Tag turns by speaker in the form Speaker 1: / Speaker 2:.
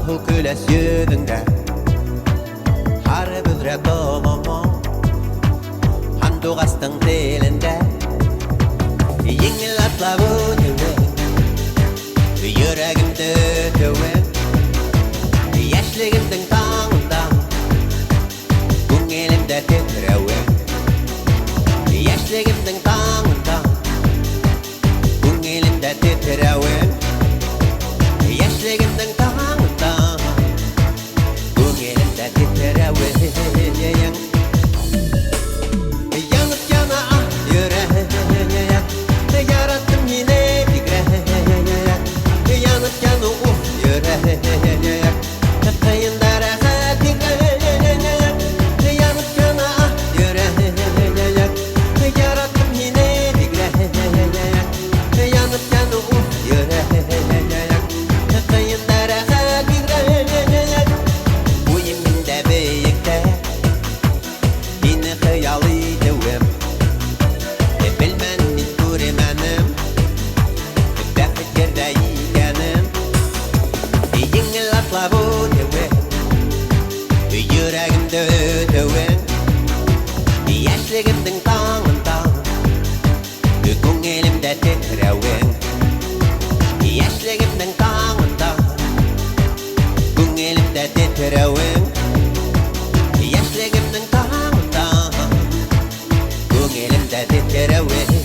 Speaker 1: Алһыу көләс йөҙөңдә һары бөҙрә толомо, һандуғастың телендә еңел атлап үтеүе, йөрәгемде өтеүе, йәшлегемдең таңында күңелемдә тетрәүе, йәшлегемдең таңында күңелемдә тетрәүе, йәшлегемдең таңында күңелемдә тетрәүе. Янып яна ах йөрәк, яраттым һине бигерәк, янып яна уф йөрәк, ҡыйын да рәхәт бигерәк, янып яна ах йөрәк, яраттым һине бигерәк, янып яна уф йөрәк, ҡыйын да рәхәт бигерәк. Уйым миндә бейектә, һине хыял итеүем, белмәнем мин, күрмәнем бәхет ерҙә икәнен. Еңел атлап үтеүе, йөрәгемде өтеүе, йәшлегемдең таңында күңелемдә тетрәүең, йәшлегемдең таңында күңелемдә тетрәүең, йәшлегемдең таңында күңелемдә тетрәүең.